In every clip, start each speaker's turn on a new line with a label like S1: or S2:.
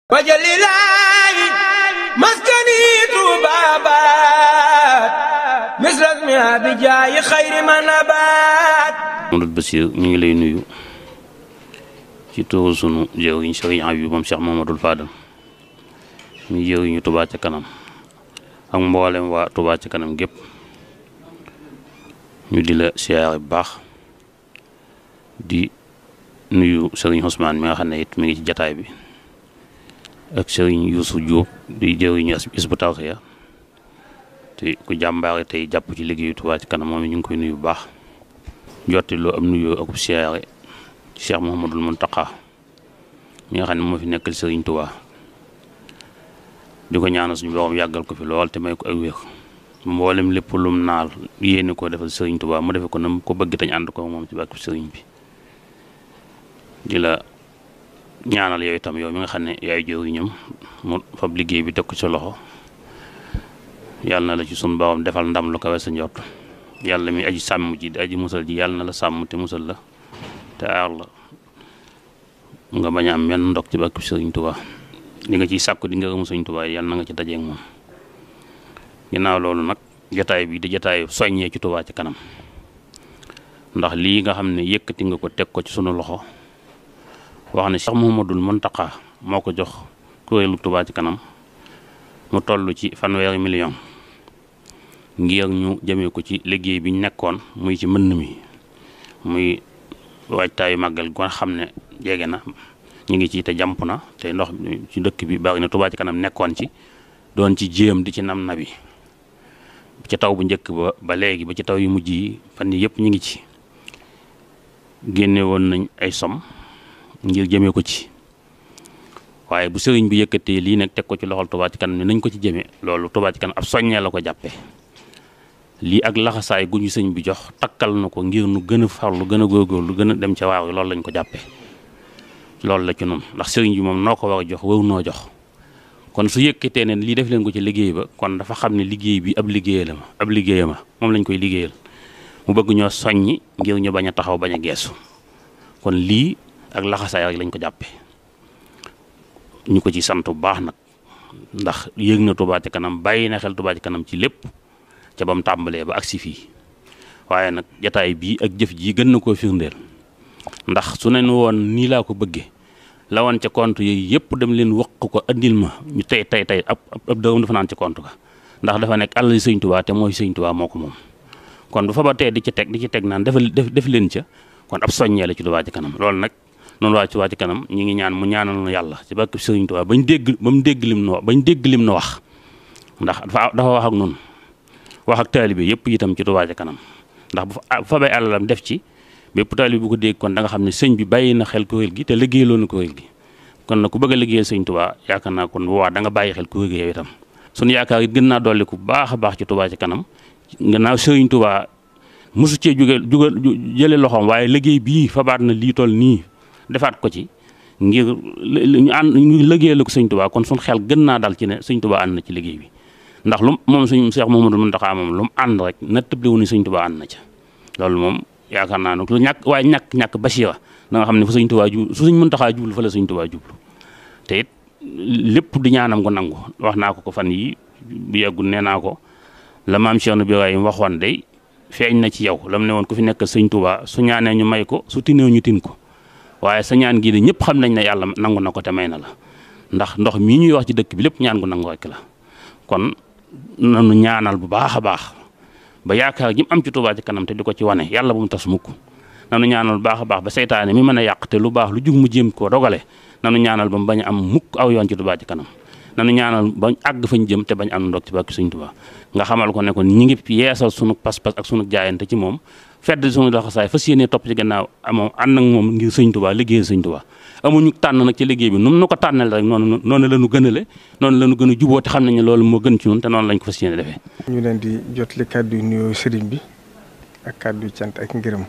S1: wajalilaayi maskani tuubaabaat misras mi abijaayi xayri manabaat.
S2: Mouhamadou Bassir ñu ngi lay nuyu ci turu sunu jëwriñ Sëriñ Abibu moom Cheikh Mouhamadoul Fadal ñu jëwriñu Touba ca kanam ak mboolem waa Touba ca kanam gépp ñu di la siyaare bu baax di nuyu Sëriñ Ousmane mi nga xam ne it mi ngi ci jataay bi ak Sëriñ Youssou Diop di jëwriñu Hizbut Tarqiyyah te ku jàmbaare tey jàpp ci liggéeyu Touba ca kanam moom ñu ngi koy nuyu bu baax jotti loo am nuyoo ak siyaare Cheikh Mouhamadoul Mountakha mi nga xam ne moo fi nekkal Sëriñ Touba di ko ñaanal suñu borom yàggal ko fi lool te may ko ak wér mboolem lépp lum naal yéene ko defal Sëriñ Touba mu defe ko na mu ko bëgg tañ ànd ko moom ci bàkk sëriñ bi di la ñaanal yow itam yow mi nga xam ne yaay jëwriñam mu fab liggéey bi teg ko sa loxo yàlla na la ci sunu borom defal ndam lu kawe sa njort yàlla mi aji sàmm ji di aji musal ji yàlla na la sàmm te musal la te aar la nga bañ a am menn ndog ci bàkk Sëriñ Touba li nga ciy sàkku di nga gëm Sëriñ Touba yàlla na nga ci dajeeg moom ginnaaw loolu nag jataay bi di jataay soññee ci Touba ca kanam ndax lii nga xam ne yëkkati nga ko teg ko ci sunu loxo wax ne Cheikh Mouhamadoul Mountakha moo ko jox kuréelu Touba ca kanam mu toll ci 1 million ngir ñu jëmee ko ci liggéey bi ñu nekkoon muy ci mbënn mi muy waajtaayu màggal gu nga xam ne jege na ñu ngi ci te jàmp na te ndox ci dëkk bi bari na Touba ca kanam nekkoon ci doon ci jéem di ci nam nabi ci taw bu njëkk ba léegi ba ci taw yu mujj yi fan yi yëpp ñu ngi ci génne woon nañ ay som ngir jëmee ko ci waaye bu sëriñ bi yëkkatee lii nag teg ko ci loxol Touba ca kanam ne nañ ko ci jëmee loolu Touba ca kanam ab soññee la ko jàppee lii ak laxasaay gu ñu sëñ bi jox takkal na ko ngir nu gën a farlu gën a góorgóorlu gën a dem ca waaw loolu lañ ko jàppee loolu la ci noonu ndax sëriñ bi moom noo ko war a jox waru noo jox kon su yëkkatee ne lii def leen ko ci liggéey ba kon dafa xam ne liggéey bi ab liggéeyama moom lañ koy liggéeyal mu bëgg ñoo soññi ngir ñu bañ a taxaw bañ a geesu kon lii ak laxasaay rek lañ ko jàppee ñu ko ci sant bu baax nag ndax yëg na Touba ca kanam bàyyi na xel Touba ca kanam ci lépp ca ba mu tàmbalee ba agsi fii waaye nag jataay bii ak jëf ji gën na koo firndeel ndax su ne woon nii laa ko bëggee la woon ca compte yooyu yëpp dem leen wax ko andil ma ñu tey ab dërëm dafa naan ci compte ga ndax dafa nekk àll Sëñ Touba te mooy Sëñ Touba moo ko moom kon bu fa ba tey di ci teg naan def leen ca kon ab soññee la ci Touba ca kanam loolu nag noonu waa Touba ca kanam ñi ngi ñaan mu ñaanal na yàlla ci barke Sëriñ Touba bañ dégg lim no wax ndax dafa wax ak noonu wax ak taalibe yëpp itam ci Touba ca kanam ndax bu fa bay àllalam def ci bépp taalibe bu ko dégg kon da nga xam ne sëñ bi bàyyi na xel kuréel gi te liggéeyaloo na kuréel gi kon nag ku bëgg a liggéeyal Sëriñ Touba yaakaar naa kon bu waa da nga bàyyi xel kuréel gi yow itam suñu yaakaar it gën naa dolli ku baax a baax ci Touba ca kanam gannaaw Sëriñ Touba mosu cee jële loxoom waaye liggéey bii fabaat na lii toll nii defaat ko ci ngir ñu liggéeyal ko Sëñ Touba kon suñ xel gën naa dal ci ne Sëñ Touba ànd na ci liggéey bi ndax lu moom suñ Cheikh Mouhamadoul Mountakha moom lu mu ànd rek na tëblewu ni Sëñ Touba ànd na ca loolu moom yaakaar naa ne lu ñàkk basira na nga xam ne fu Sëñ Touba jublu su Sëñ Mountakha jublu fa la Sëñ Touba jublu te it lépp di ñaanam ko nangu wax naa ko fan yi bu yeggul nee naa ko la maam Cheikh Ibrahima waxoon day feeñ na ci yow la mu ne woon ku fi nekkal Sëñ Touba su ñaanee ñu may ko su tineew ñu tin ko waaye sa ñaan gii de ñëpp xam nañ ne yàlla nangu na ko te may na la ndax ndox mii ñuy wax ci dëkk bi lépp ñaan gu nangu rek la kon nanu ñaanal bu baax a baax ba yaakaar gi mu am ci Touba ca kanam te di ko ci wane yàlla bu mu tas mukk nanu ñaanal bu baax a baax ba seytaane mi mën a yàq te lu baax lu jug mu jéem koo dogale nanu ñaanal ba mu bañ a am mukk aw yoon ci Touba ca kanam nanu ñaanal ba àgg fañ jëm te bañ am ndog ci bàkki Sëñ Touba nga xamal ko ne ko ñi ngi yeesal sunu pas-pas ak sunu jaayante ci moom fedd sunu laxasaay fas yéene topp ci gannaaw moom ànd ak moom ngir Sëñ Touba liggéeyal Sëñ Touba amuñu tànn nag ci liggéey bi nu ko tànnal rek noonu la ñu gënale noonu la ñu gën a juboo te xam nañ ne loolu moo gën ci ñun te noonu lañ ko fas yéene defee.
S3: ñu leen di jotali kàddu yu nuyoo sëriñ bi ak kàddu yu cant ak ngërëm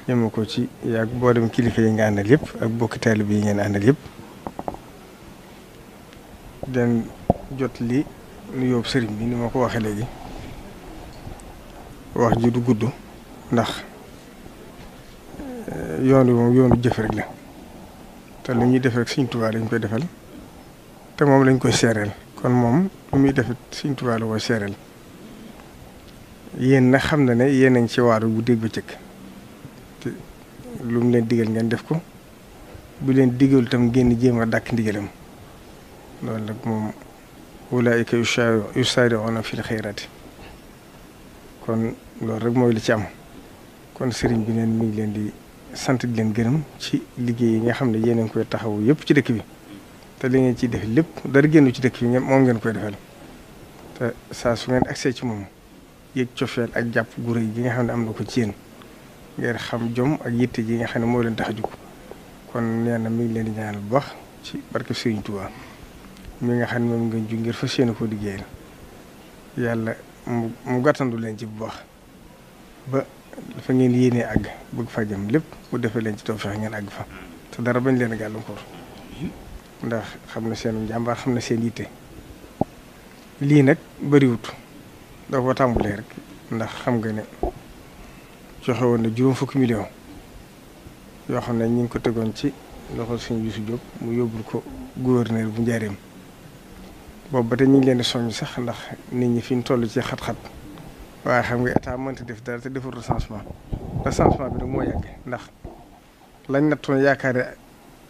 S3: ñëma ko ci yaag boo dem kilifa yi nga àndal yëpp ak bokki taalibe yi ngeen àndal yëpp den jotali nuyoo sëriñ bi ni ma ko waxee léegi wax ji du gudd ndax yoon wi moom yoonu jëf rek la te lu ñuy def rek Sëriñ Tuubaa lañ koy defal te moom lañ koy seereel kon moom lu muy defit Sëriñ Tuubaa la koy seereel yéen na xam na ne yéen a ngi ci waaru bu dégg ba cëkk te lu mu leen digal ngeen def ko bu leen digal tam ngeen jéem a dàkk ndigalam loolu nag moom ulaa'ika yusaari'uuna fil xayraati kon loolu rek mooy li ci am kon sëriñ bi neen mi ngi leen di sant di leen gërëm ci liggéey yi nga xam ne yéen a ngi koy taxawu yëpp ci dëkk bi te li ngeen ciy def lépp dara génnu ci dëkk bi moom ngeen koy defal te saa su ngeen accès ci moom yëg cofeel ak jàpp gu rëy gi nga xam ne am na ko ci yéen ngeen xam jom ak yitte ji nga xam ne moo leen tax a jug kon nee na mi ngi leen di ñaanal bu baax ci barke Sëriñ Tuubaa mi nga xam ne moom ngeen jug ngir fas yéene koo liggéeyal yàlla mu gàttandu leen ci bu baax ba dafa ngeen yéenee àgg bëgg fa jëm lépp bu defee leen ci tawfeex ngeen àgg fa te dara bañ leen a gàllankoor ndax xam na seen njàmbaar xam na seen yitte lii nag bëriwut da ko tàmbalee rek ndax xam nga ne joxe woon na juróom fukki million yoo xam ne ñu ngi ko tegoon ci loxo Sëriñ Youssou Diop mu yóbbul ko gouverneur bu Njaaréem boobu ba tey ñu ngi leen di soññ sax ndax nit ñi fi ñu toll ci xat-xat waaye xam nga état mënta def dara te deful recensement bi nag moo yàgg ndax lañ nattoon yaakaar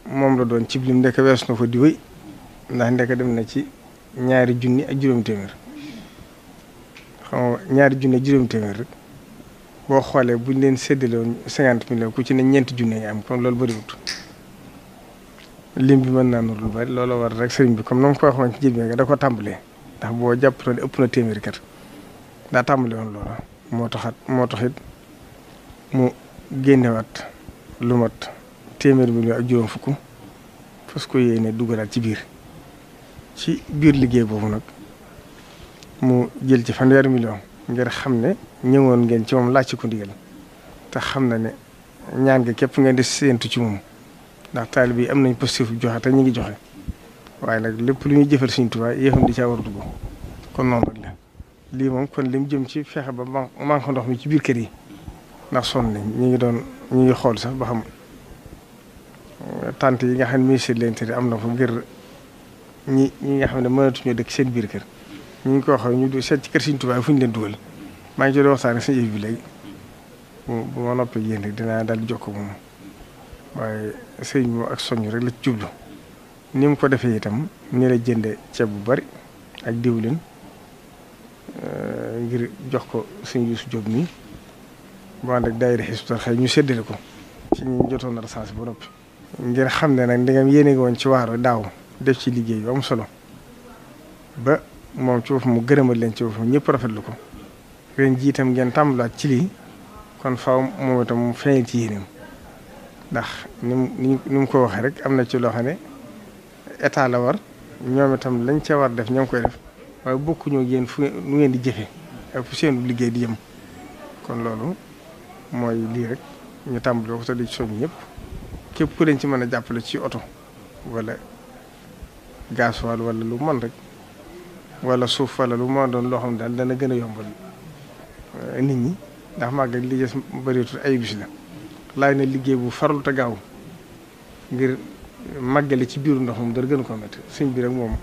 S3: moom la doon ci lim ndeke weesu na ko di wéy ndax ndeke dem na ci 2 junni ak juróomi téeméer xam nga 2 junni ak juróomi téeméer rek boo xoolee buñ leen séddale woon 50 millions ku ci ne 4 junni nga am kon loolu bëriwut lim bi mën naa nur lu bari loolu war rek sëriñ bi comme na ma ko waxoon ci jël nga da ko tàmbalee ndax boo jàppatoo ne ëpp na téeméeri kat daa tàmbale woon loola moo taxit mu génnewaat lu mat 100 millions ak juróom fukk fas ko yéene dugalaat ci biir liggéey boobu nag mu jël ci 100 millions ngir xam ne ñëwoon ngeen ci moom laaj ci ko ndigal te xam na ne ñaan nga képp ngeen di séentu ci moom ndax taalibe yi am nañ positif joxe te ñu ngi joxe waaye nag lépp lu ñuy jëfal Sëriñ Tuubaa yéexam di caa war a dugg kon noonu rek la lii moom kon lim jëm ci fexe ba manque ndox mi ci biir kër yi ndax sonn nañ ñu ngi xool sax ba xam tante yi nga xam ne ministère de l'Intérieur am na fa ngir ñi nga xam ne mënatuñoo dëkk seen biir kër ñu ngi ko waxee ñu seet ci kër Sëriñ Tuubaa fu ñu leen dugal maa ngi ci doon waxtaan ak sëñ bi léegi bu ma noppee yéen rek dinaa daal di jokkoo moom waaye sëñ bi ak soññ rek la ci jublu ni mu ko defee itam ni la jënde ceeb bu bari ak diwlin ngir jox ko sëñ Youssou Diop nii bu ànd ak daayira Hizbut Tarqiyyah ñu séddale ko ci ñu jotoon na recensé ba noppi ngir xam ne nag ndegam yéene ngi woon ci waaru daaw def ci liggéey yu am solo ba moom ci boppam mu gërëmal leen ci boppam ñëpp rafetlu ko ren jii itam ngeen tàmbalaat ci lii kon faaw moom itam mu feeñal ci yéeneem ndax ni mu ko waxee rek am na ci loo xam ne état la war ñoom itam lañ ca war def ñoo ngi koy def waaye bokkuñoo yéen fu nu ngeen di jëfe ak fu seen liggéey di jëm kon loolu mooy lii rek ñu tàmbalee ko te di soññ ñëpp képp ku leen ci mën a jàppale ci oto wala gasoil wala lu mën rek wala suuf wala lu mën doon loo xam ne daal dana gën a yombal nit ñi ndax màggal li des bëreetul ay bis la laaj na liggéey bu farlu te gaaw ngir màggale ci biiru ndox moom dara gën ko métti suñ bi rek moom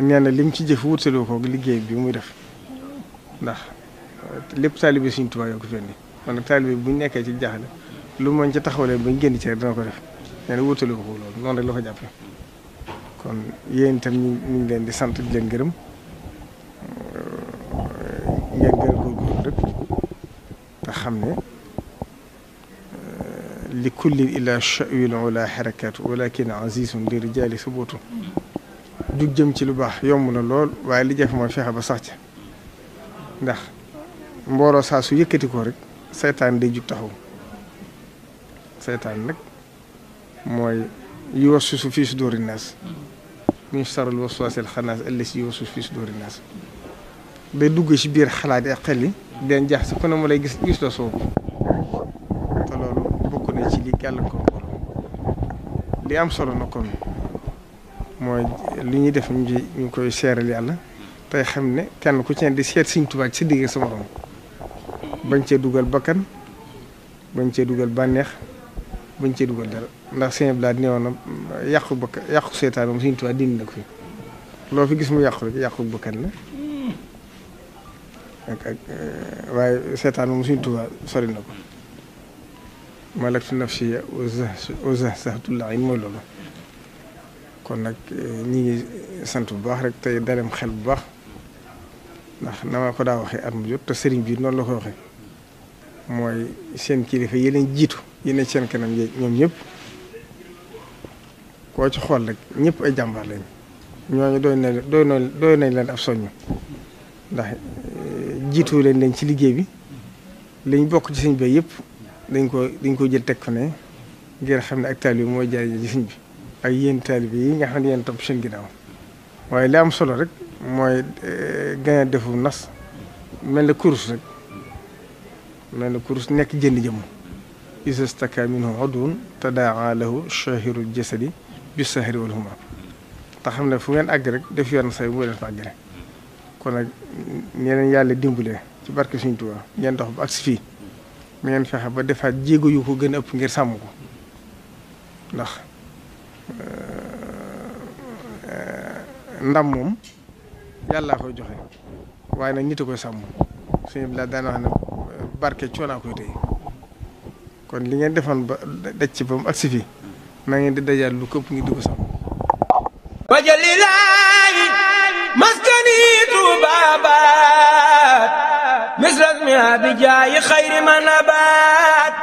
S3: nee na lim ci jëf wutaloo ko liggéey bi muy def ndax lépp taalibe Sëriñ Tuubaa yoo ko fendi man nag taalibe bu ñu nekkee ci jaaxle lu mën ci taxawalee bañ génn ci rek dana ko def nee na wutaloo ko loolu noonu rek la ko jàppe kon yéen itam ñu ngi leen di sant di leen gërëm ngeen gën a góorgóorlu rek te xam ne li kullin ila sha'win wala xarakaatu walakin azizun li rijaali subutu jug jëm ci lu baax yomb na lool waaye li jafe mooy fexe ba sax ca ndax mbooloo saa su yëkkati ko rek saytaan day jug taxaw saytaan nag mooy yuwaswisu fii suduuri naas min sharril waswaasil xannaas allazii yuwaswisu fii suduuri naas day dugg ci biir xalaat yi ak xel yi den jax si ku ne mu lay gis la soobu te loolu bokk na ci li gàllankoor li am solo na kon mooy li ñuy def ñu koy seeral yàlla tey xam ne kenn ku ci ne di seet Sëriñ Tuubaa ci sa digg sa morom bañ cee dugal bakkan bañ cee dugal bànneex bañ cee dugal dara ndax sëñ Bala nee woon na yàqu seetaan moom Sëñ Tuubaa dindi na ko fi loo fi gis mu yàqu rek yàqu bakkan la waaye seetaan moom Sëñ Tuubaa sori na ko malaktu nafsiya wa zahzahtu l-ayn mooy loolu kon nag ñi ngi sant bu baax rek tey dalem xel bu baax ndax na ma ko daa waxee at mu jot te sëriñ bi noonu la ko waxee mooy seen kilifa yi leen jiitu yi ne seen kanam ñoom ñëpp koo ci xool rek ñëpp ay jàmbaar lañ ñooñu doy nañ leen ab soññ ndax jiitu leen ci liggéey bi liñ bokk ci sëñ bi yëpp dañ ko jël teg ko ne ngir xam ne ak taalibe bi mooy jaay ci sëñ bi ak yéen taalibe yi nga xam ne yéen topp seen ginnaaw waaye li am solo rek mooy gën a defu nas mel na kurus rek mel na kurus nekk jënd jëmm isa staka minhu udwun tadaa lahu shahirul jasadi bi sahri wal huma te xam ne fu ngeen àgg rek def yoon say moo leen fa àggale kon nag ñeneen yàlla dimbalee ci barke Sëñ Tuubaa ngeen dox ba agsi fii mu ngeen fexe ba defaat jéego yu ko gën a ëpp ngir sàmm ko ndax ndam moom yàllaa koy joxe waaye nag nit a koy sàmm suñu bi laa daan wax ne barke coonaa koy tey kon li ngeen defoon ba daj ci ba mu agsi fii na ngeen di dajaat lu këpp ngi di ko sàmm
S1: wajalilaayi maskani tuubaabaat misras mi abijaayi xayri ma nabaat